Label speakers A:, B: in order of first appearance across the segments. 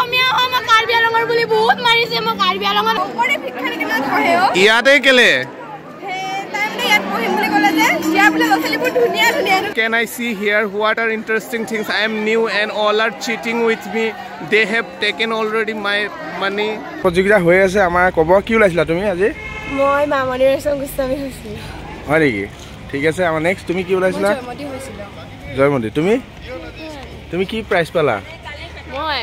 A: অসমীয়া হয়, মই কাৰ্বি আলঙৰ বুলি বহুত মাৰিছে। মই কাৰ্বি আলঙৰ
B: ইয়াতে কেলে? Can I see here what are interesting things? I am new and all are cheating with me. They have taken already my money.
C: প্ৰতিযোগিতা হৈ আছে আমাৰ। ক'ব কি ওলাইছিলা তুমি আজি?
D: মই মামণি ৰয়ছম গোস্বামী হৈছিলোঁ।
C: হয় নেকি? ঠিক আছে। আমাৰ নেক্সট তুমি কি ওলাইছিলা?
D: জয়মতী হৈছিলোঁ।
C: জয়মতী, তুমি তুমি কি প্ৰাইজ পালা?
A: মই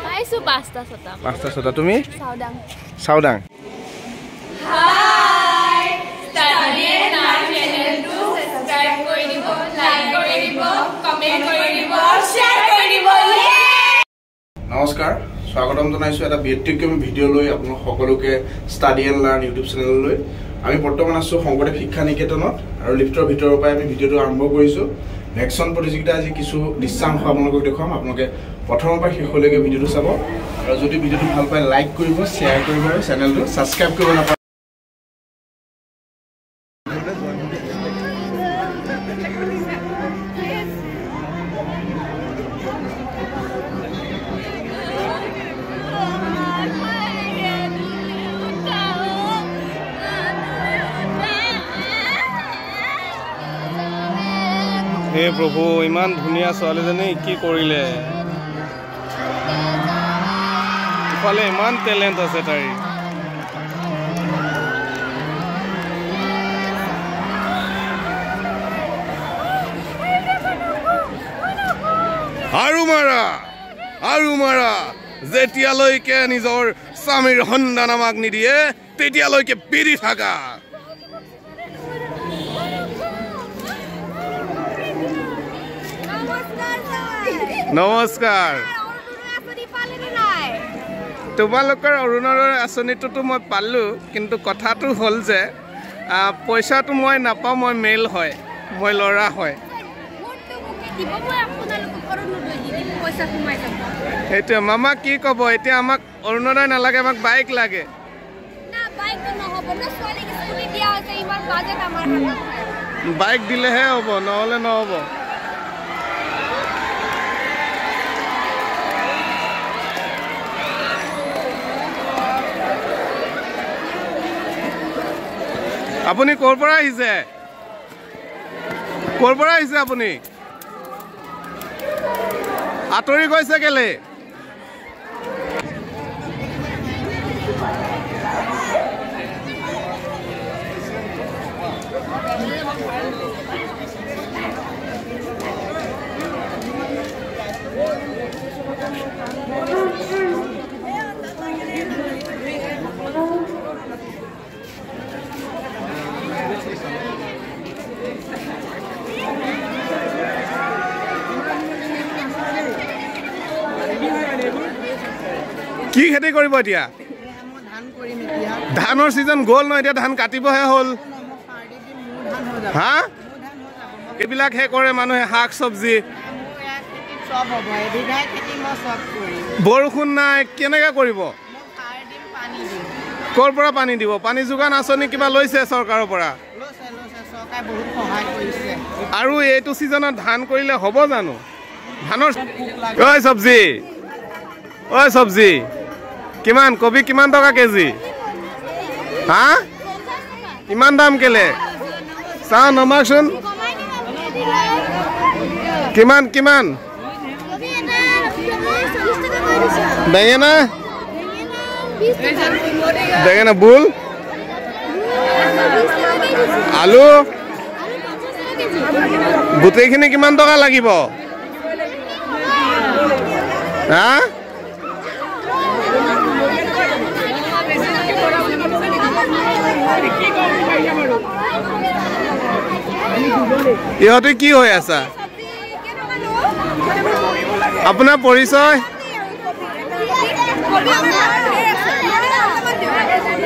A: পাইছোঁ 5টা 6টা।
C: 5টা 6টা। তুমি?
D: চাওদাং।
C: চাওদাং।
A: হাই ষ্টাডি এণ্ড লাৰ্ণ চেনেলটো সাবস্ক্ৰাইব কৰি দিব, লাইক কৰি দিব, কমেন্ট কৰি দিব, শ্বেয়াৰ কৰি দিব।
C: নমস্কাৰ, স্বাগতম জনাইছোঁ এটা ব্যতিক্ৰমী ভিডিঅ' লৈ আপোনালোক সকলোকে ষ্টাডি এণ্ড লাৰ্ণ ইউটিউব চেনেললৈ। আমি বৰ্তমান আছোঁ শংকৰদেৱ শিক্ষা নিকেতনত আৰু লিফ্টৰ ভিতৰৰ পৰাই আমি ভিডিঅ'টো আৰম্ভ কৰিছোঁ। ভেকচন প্ৰতিযোগিতা আজি কিছু দৃশ্যাংশ আপোনালোকক দেখুৱাম। আপোনালোকে প্ৰথমৰ পৰা শেষলৈকে ভিডিঅ'টো চাব আৰু যদি ভিডিঅ'টো ভাল পায় লাইক কৰিব, শ্বেয়াৰ কৰিব আৰু চেনেলটো ছাবস্ক্ৰাইব কৰিব নাপাহৰিব।
B: হে প্ৰভু, ইমান ধুনীয়া ছোৱালীজনী কি কৰিলে? ইফালে ইমান টেলেণ্ট আছে তাইৰ। আৰু মাৰা, আৰু মাৰা, যেতিয়ালৈকে নিজৰ স্বামীৰ সন্ধান আমাক নিদিয়ে তেতিয়ালৈকে পিৰি থাকা। নমস্কাৰ। তোমালোকৰ অৰুণোদয় আঁচনিটোতো মই পালোঁ, কিন্তু কথাটো হ'ল যে পইচাটো মই নাপাওঁ। মই মেল হয়, মই ল'ৰা হয়। সেইটোৱে মামা কি ক'ব এতিয়া? আমাক অৰুণোদয় নালাগে, আমাক বাইক লাগে। বাইক দিলেহে হ'ব, নহ'লে নহ'ব। আপুনি ক'ৰ পৰা আহিছে? ক'ৰ পৰা আহিছে আপুনি? আঁতৰি গৈছে কেলে? কি খেতি কৰিব এতিয়া? ধানৰ ছিজন গ'ল ন, এতিয়া ধান কাটিবহে হ'ল। হা, এইবিলাকহে কৰে মানুহে, শাক চব্জি। বৰষুণ নাই, কেনেকৈ কৰিব? ক'ৰ পৰা পানী দিব? পানী যোগান আঁচনি কিবা লৈছে চৰকাৰৰ পৰা? আৰু এইটো ছিজনত ধান কৰিলে হ'ব জানো? ধানৰ ঐ চব্জি, ঐ চব্জি কিমান? কবি কিমান টকা কেজি? হা, ইমান দাম কেলে? চাওঁ নমাকচোন, কিমান কিমান? বেঙেনা, বেঙেনা বুল, আলু, গোটেইখিনি কিমান টকা লাগিব? হা, ইহঁতে কি হৈ আছা? আপোনাৰ পৰিচয়?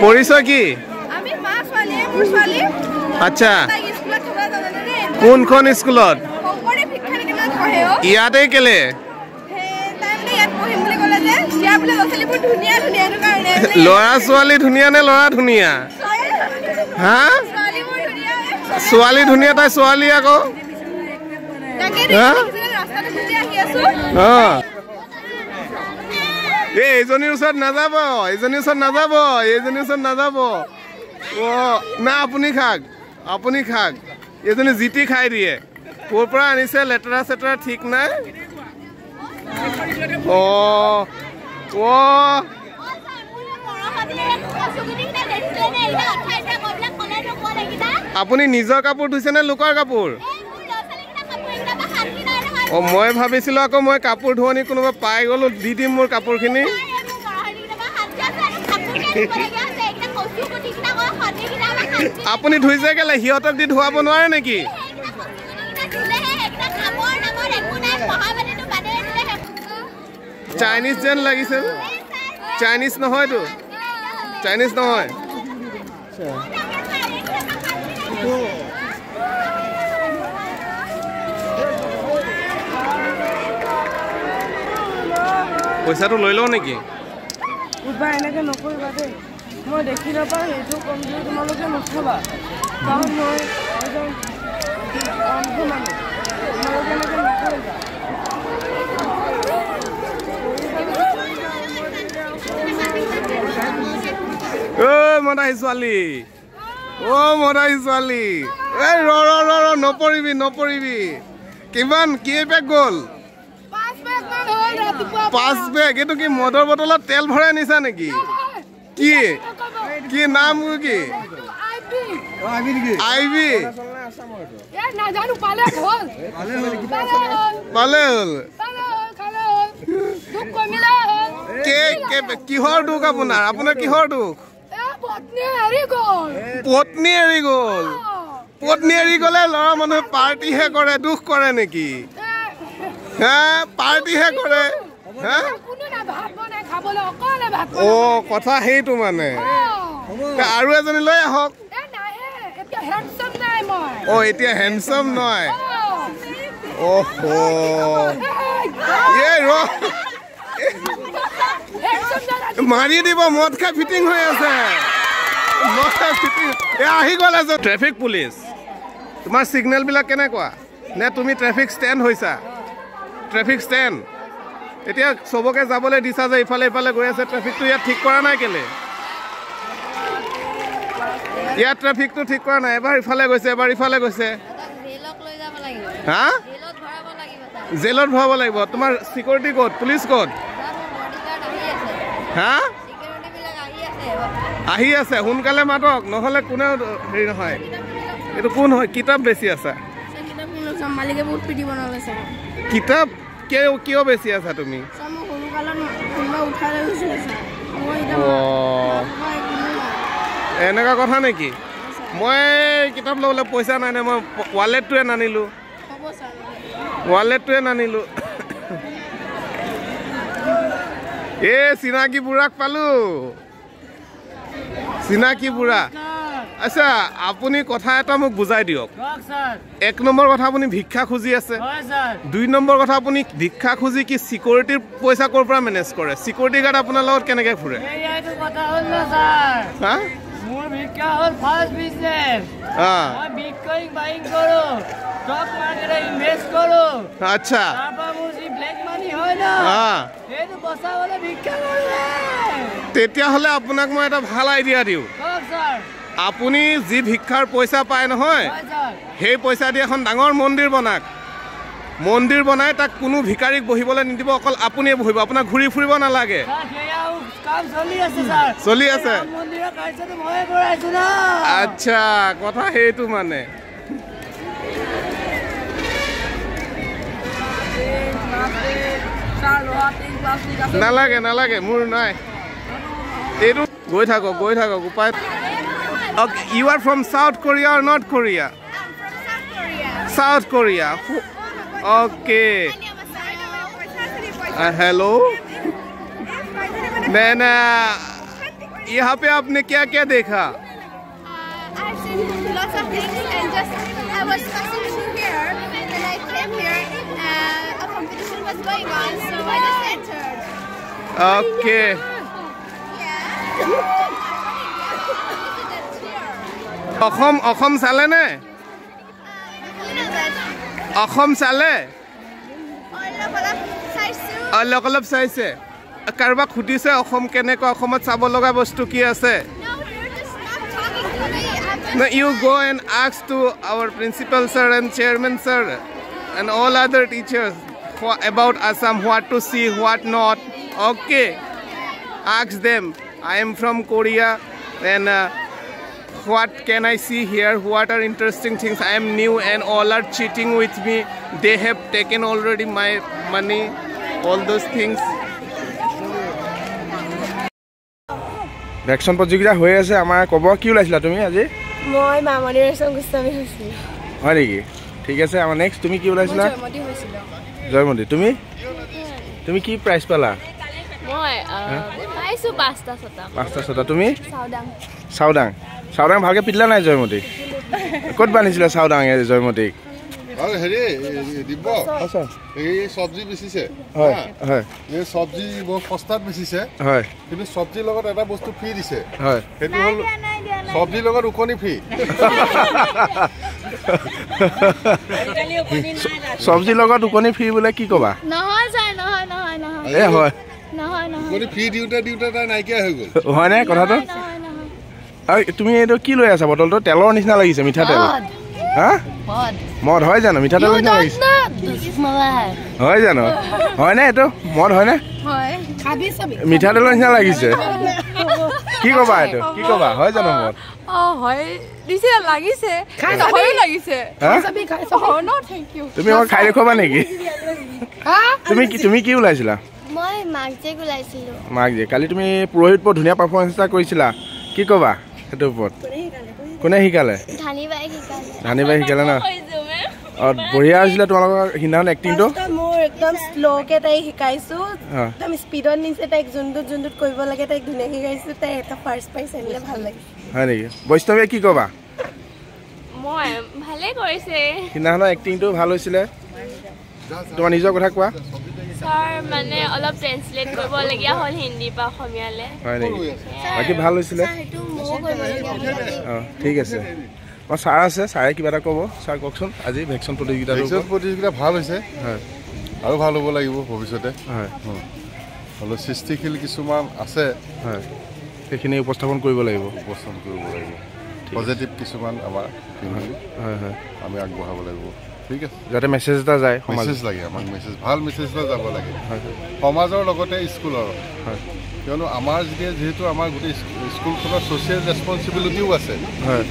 B: পৰিচয় কি? আচ্ছা, কোনখন স্কুলত? ইয়াতে কেলে? ল'ৰা ছোৱালী ধুনীয়া নে ল'ৰা ধুনীয়া? হা, ছোৱালী ধুনীয়া, তাই ছোৱালী আকৌ। এই এইজনীৰ ওচৰত নাযাব, এইজনীৰ ওচৰত নাযাব, এইজনীৰ ওচৰত নাযাব। অ' না, আপুনি খাক, আপুনি খাক। এইজনী জিতি খাই দিয়ে। ক'ৰ পৰা আনিছে লেতেৰা চেতেৰা ঠিক নাই। অ' অ' আপুনি নিজৰ কাপোৰ ধুইছে নে লোকৰ কাপোৰ? অ' মই ভাবিছিলোঁ আকৌ মই কাপোৰ ধোৱনি কোনোবা পাই গ'লো, দি দিম মোৰ কাপোৰখিনি। আপুনি ধুইছে কেলে? সিহঁতক দি ধুৱাব নোৱাৰে নেকি? চাইনিজ যেন লাগিছে। চাইনিজ নহয়তো, চাইনিজ নহয়। পইচাটো লৈ লওঁ নেকি?
D: এনেকৈ নকৰিবা দেই, মই দেখি নাপাওঁ সেইটো কমজোৰ তোমালোকে নথবা, কাৰণ মই এজন অন্ধ মানুহ, তোমালোকে এনেকৈ নকৰিবা।
B: ঐ মদাহী ছোৱালী, অ' মদাহী ছোৱালী, এই ৰ ৰ ৰ ৰ, নপৰিবি নপৰিবি। কিমান কেই পেক গ'ল? 5 বেগ। এইটো কি মদৰ বটলত তেল ভৰাই নিছা নেকি? কি কি নাম কি? আইবি পালে হ'ল। কিহৰ দুখ আপোনাৰ? আপোনাৰ কিহৰ দুখ? পত্নী এৰি গ'ল। পত্নী এৰি গ'লে ল'ৰা মানুহে পাৰ্টিহে কৰে, দুখ কৰে নেকি? হে, পাৰ্টিহে কৰে। অ কথা সেইটো মানে। আৰু এজনী লৈ আহক। অ এতিয়া হেণ্ডচাম নহয়। অহ ৰ, মাৰি দিব, মদ খাই ফিটিং হৈ আছে, মদ খাই ফিটিং। এ আহি গ'ল এজন ট্ৰেফিক পুলিচ। তোমাৰ চিগনেলবিলাক কেনেকুৱা? নে তুমি ট্ৰেফিক ষ্টেণ্ড হৈছা? ট্ৰেফিক ষ্টেণ্ড এতিয়া চবকে যাবলৈ দিছা যে ইফালে ইফালে গৈ আছে, ট্ৰেফিকটো ইয়াত ঠিক কৰা নাই কেলে? ইয়াত ট্ৰেফিকটো ঠিক কৰা নাই, এবাৰ ইফালে গৈছে এবাৰ ইফালে গৈছে। হা, জেলত ভৰাব লাগিব। তোমাৰ চিকিউৰিটি ক'ত? পুলিচ ক'ত? হা, আহি আছে, সোনকালে মাতক, নহ'লে কোনেও হেৰি নহয়। এইটো কোন হয়? কিতাপ বেছি আছা? কিতাপ কিয় বেছি আছা তুমি? এনেকুৱা কথা নেকি? মই কিতাপ ল'বলৈ পইচা নাই নাই, মই ৱালেটটোৱে নানিলোঁ, ৱালেটটোৱে নানিলোঁ। এই চিনাকি বুঢ়াক পালোঁ, চিনাকি বুঢ়া। আচ্ছা, আপুনি কথা এটা মোক বুজাই দিয়ক। এক নম্বৰ কথা, আপুনি ভিক্ষা খুজি আছে। দুই নম্বৰ কথা, আপুনি ভিক্ষা খুজি কি চিকিউৰিটিৰ পইচা ক'ৰ পৰা মেনেজ কৰে? চিকিউৰিটি গাৰ্ড আপোনাৰ লগত কেনেকৈ ফুৰে? হা, আচ্ছা, তেতিয়াহ'লে আপোনাক মই এটা ভাল আইডিয়া দিওঁ। আপুনি যি ভিক্ষাৰ পইচা পায় নহয়, সেই পইচা দি এখন ডাঙৰ মন্দিৰ বনাক। মন্দিৰ বনাই তাক কোনো ভিকাৰীক বহিবলৈ নিদিব, অকল আপুনিয়ে বহিব, আপোনাক ঘূৰি ফুৰিব নালাগে। চলি আছে। আচ্ছা, কথা সেইটো মানে। নালাগে নালাগে, মোৰ নাই। এইটো গৈ থাকক, গৈ থাকক, উপায়। Okay, you are from South Korea or North Korea?
A: I'm from South Korea.
B: South Korea. Okay. Hello. मैंने यहाँ पे आपने क्या क्या देखा?
A: I've seen lots of things and just I was passing through here and I came here. A competition was going on, so I just entered.
B: Okay.
A: Yeah.
B: Assam Assam চালে নে? অসম চালে? অলপ অলপ চাইছে। কাৰোবাক সুধিছে অসম কেনেকুৱা, অসমত চাব লগা বস্তু কি আছে? No, you go and ask to our principal sir and chairman sir and all other teachers about Assam, what to see, what not. Okay, ask them. I am from Korea and what can I see here? What are interesting things? I am new and all are cheating with me. They have taken already my money, all those things.
C: Vaccine প্ৰতিযোগিতা হৈ আছে আমাৰ। ক'ব কি ওলাইছিলা তুমি আজি?
D: মই মামণি ৰয়ছম গোস্বামী হৈছিলোঁ।
C: হয় নেকি? ঠিক আছে। আমাৰ নেক্সট তুমি কি ওলাইছিলা?
D: জয়মতী হৈছিলোঁ।
C: জয়মতী, তুমি তুমি কি প্ৰাইজ পালা?
E: মই পাইছোঁ 5টা 6টা।
C: 5টা 6টা। তুমি?
E: চাওদাং।
C: চাওদাং, চাওদাং ভালকৈ পিটিলা নাই জয়মতীক? ক'ত বান্ধিছিলা চাওদাং জয়মতীক?
F: আৰু হেৰি দিব, এই চব্জি বেচিছে।
C: হয় হয়।
F: এই চব্জি বহুত সস্তাত বেচিছে।
C: হয়।
F: কিন্তু চব্জিৰ লগত এটা বস্তু ফ্ৰী দিছে।
C: হয়।
F: সেইটো হ'ল চব্জিৰ লগত ওকণি ফ্ৰী।
C: চব্জিৰ লগত ওকণি ফ্ৰী বোলে, কি ক'বা?
E: নহয় ছাৰ, নহয় নহয় নহয়।
C: এই হয়।
E: নহয় নহয়।
F: ওকণি ফ্ৰী দিওঁতে দিওঁতে তাই নাইকিয়া হৈ গ'ল।
C: হয়নে কথাটো? আৰু তুমি এইটো কি লৈ আছা বটলটো? তেলৰ নিচিনা লাগিছে, মিঠাতেল। হা, মদ হয় জানো? মিঠাতেল নিচিনা লাগিছে। হয় জানো? হয়নে এইটো মদ হয়নে? মিঠাতেলৰ নিচিনা লাগিছে। কি ক'বা এইটো? কি ক'বা? হয় জানো মদ? তুমি আমাক খাই দেখুৱাবা নেকি? তুমি কি ওলাইছিলা?
A: মই মাক জীয়েক ওলাইছিলো।
C: মাক জীয়েক। কালি তুমি পুৰোহিত বৰ ধুনীয়া পাৰফৰ্মেঞ্চ এটা কৰিছিলা, কি ক'বা সেইটোৰ ওপৰত? কোনে শিকালে? ধানিবাই শিকালে ন? অঁ, বঢ়িয়া হৈছিলে তোমালোকৰ সিদিনাখন এক্টিংটো।
D: মোৰ একদম শ্ল'কে তাইক শিকাইছোঁ, একদম স্পীডত নিছে তাইক, যোনটোত যোনটোত কৰিব লাগে তাইক ধুনীয়াকৈ শিকাইছোঁ। তাই এটা ফাৰ্ষ্ট প্ৰাইজ আনিলে, ভাল লাগিছে।
C: হয় নেকি? বৈষ্ণৱীয়ে কি ক'বা?
E: মই ভালেই কৰিছে।
C: সিদিনাখনৰ এক্টিংটো ভাল হৈছিলে। তোমাৰ নিজৰ কথা কোৱা।
E: ছাৰ মানে অলপ ট্ৰেঞ্চলেট কৰিবলগীয়া হ'ল হিন্দীৰ পৰা অসমীয়ালৈ।
C: হয় নেকি? বাকী ভাল হৈছিলে? অঁ, ঠিক আছে। অঁ, ছাৰ আছে, ছাৰে কিবা এটা ক'ব। ছাৰ কওকচোন, আজি ভেকচন প্ৰতিযোগিতা।
F: ভেকচন প্ৰতিযোগিতা ভাল হৈছে।
C: হয়,
F: আৰু ভাল হ'ব লাগিব ভৱিষ্যতে।
C: হয়,
F: হ'লেও সৃষ্টিশীল কিছুমান আছে।
C: হয়, সেইখিনি উপস্থাপন কৰিব লাগিব।
F: উপস্থাপন কৰিব লাগিব। পজিটিভ কিছুমান আমাৰ।
C: হয় হয়,
F: আমি আগবঢ়াব লাগিব। ঠিক আছে,
C: যাতে মেছেজ এটা যায়।
F: মেছেজ লাগে আমাক, মেছেজ, ভাল মেছেজ এটা যাব লাগে সমাজৰ লগতে স্কুলৰ।
C: হয়,
F: কিয়নো আমাৰ যেতিয়া যিহেতু আমাৰ গোটেই স্কুলখনৰ ছ'চিয়েল ৰেচপনচিবিলিটিও আছে।
C: হয়,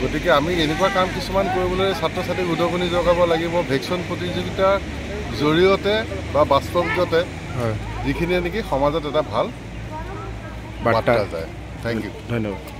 F: গতিকে আমি এনেকুৱা কাম কিছুমান কৰিবলৈ ছাত্ৰ ছাত্ৰীক উদগনি যোগাব লাগিব। ভেকচন প্ৰতিযোগিতাৰ জৰিয়তে বা বাস্তৱতে যিখিনিয়ে নেকি সমাজত এটা ভাল বাৰ্তা যায়। Thank U,
C: ধন্যবাদ।